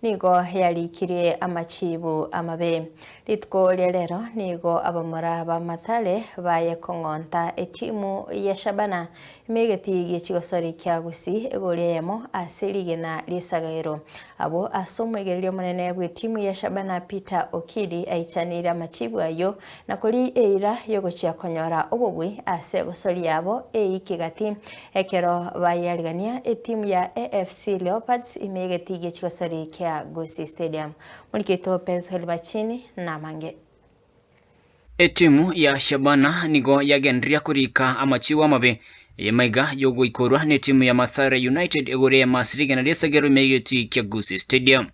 Nigo yarikirie amachiibu amabe. Rituko ria rero nigo abamura ba Mathare bayekong'onta etimu ya Shabana ime egetii gie chigosori kia Gusii egori eyemo ase rigena ri'esagaero. Abwo ase omoigereria omonene bw'etimu ya Shabana Peter Okidi aichaneire amachiibu ayio na koria eira y'ogochia konyora obobui ase egosori yabo eike gati ekero bayarigania etimu ya AFC Leopards ime y'egetii gie chigosori kia Gusii Stadium. Morikeito Pethuel Machini namange. Etimu ya Shabana nigo yagendereria korika amachiu amabe, eye maiga y'ogoikorwa n'etimu ya Mathare United igoro y'emasi rigena ri'esagero ime y'egetii kia Gusii Stadium.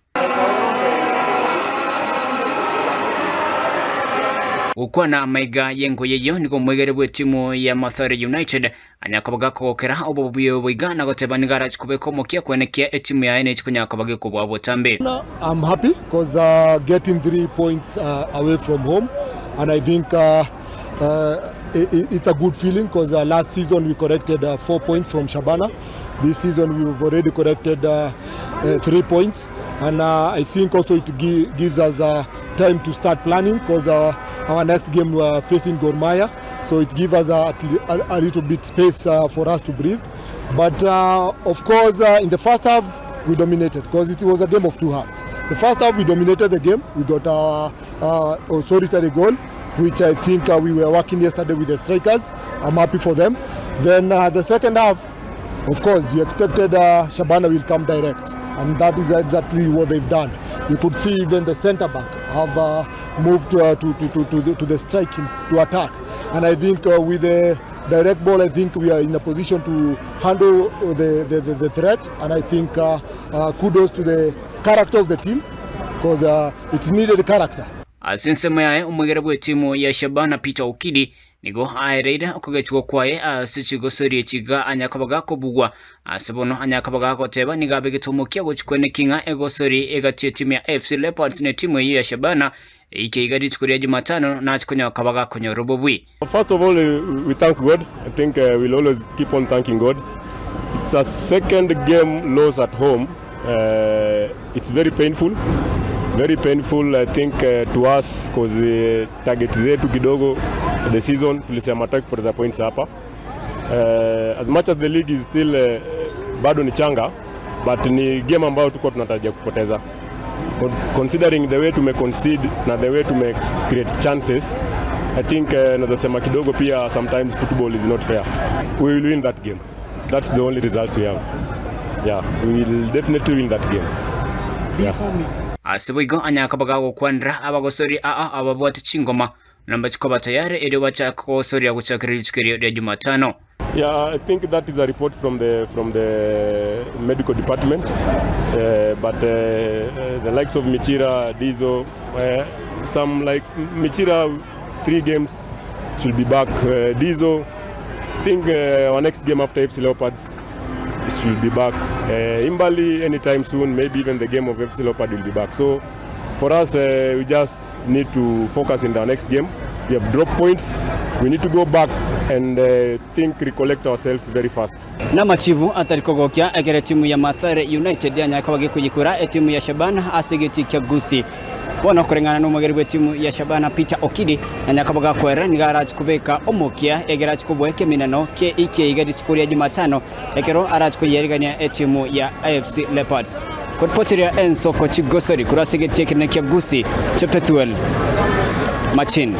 Gokwana maiga y'engoyi eyio nigo omoigere bw'etimu ya Mathare United Anyakoba gakogokera obobuya obo iga na goteba nigo arache kobeka omokia kwenekia etimu yaye nechi konyara koba gekobua botambe. I'm happy because uh, getting three points uh, away from home and I think uh, uh, it, it's a good feeling because uh, last season we corrected uh, four points from Shabana. This season we've already corrected uh, uh, three points and uh, I think also it gi gives us uh, time to start planning because uh, our next game we are facing Gor Mahia. So it gives us a, a, a little bit space uh, for us to breathe. But uh, of course, uh, in the first half, we dominated because it was a game of two halves. The first half, we dominated the game. We got our, uh, solitary goal, which I think uh, we were working yesterday with the strikers. I'm happy for them. Then uh, the second half, of course, you expected uh, Shabana will come direct, and that is exactly what they've done. You could see even the centre back have uh, moved to, uh, to, to, to, to, the, to the striking to attack. And I think uh, with the direct ball, I think we are in a position to handle the, the, the, the threat. And I think uh, uh, kudos to the character of the team because uh, it's needed character. Ase ensemo yaye omwegere bw'etimu ya Shabana Peter Okidi Nigo aereire okogechigwa kwaye ase chigosoria chiga anyakoba gakobugwa. Ase bono anyakoba gagoteba nigo abegete omokia gochia kweneki ng'a egosori egati etimu ya AFC Leopards na etimu eyio ya Shabana eike iga rituko ria Jumatano nache konya koba gakonyora obobui. First of all, we thank God. I think uh, we'll always keep on thanking God. It's a second game loss at home. Uh, it's very painful very painful I think uh, to us cause uh, target zetu kidogo the season tulisema hatutaki kupoteza points hapa uh, as much as the league is still uh, bado ni changa but ni game ambayo tuko tunatarajia kupoteza considering the way tume concede na the way tume create chances I think uh, naweza sema kidogo pia sometimes football is not fair we will win that game That's the only results we have. Yeah, we will definitely win that game. Yeah. Ase boigo anyare gokwanera abagosori aa ababwate chingoma na mbache koba tayari erio bachake kogosoria gochakera rituko erio ria Jumatano. Yeah, I think that is a report from the from the medical department. Uh, but uh, the likes of Michira, Dizo, uh, some like Michira, three games should be back. Uh, Dizo, think uh, our next game after FC Leopards should be back. Uh, Imbali anytime soon, maybe even the game of FC Leopard will be back. So for us, uh, we just need to focus in the next game. We have dropped points. We need to go back and uh, think, recollect ourselves very fast. Namachibu atari kogokia ekero etimu ya Mathare United yanyare koba gekoyikura etimu ya Shabana ase egetii kia Gusii. Bono koreng'ana nomogeri bw'etimu ya Shabana Peter Okidi na nyakoboga kwere nigo arache kobeka omokia egere ache kobua ekeminano kie ikiaiga rituko ria Jumatano ekero arache koyerigania etimu ya AFC Leopards. Koripoteria ensoko chigosori korwa ase egetii ekenene kia Gusii Chepethuel Machin.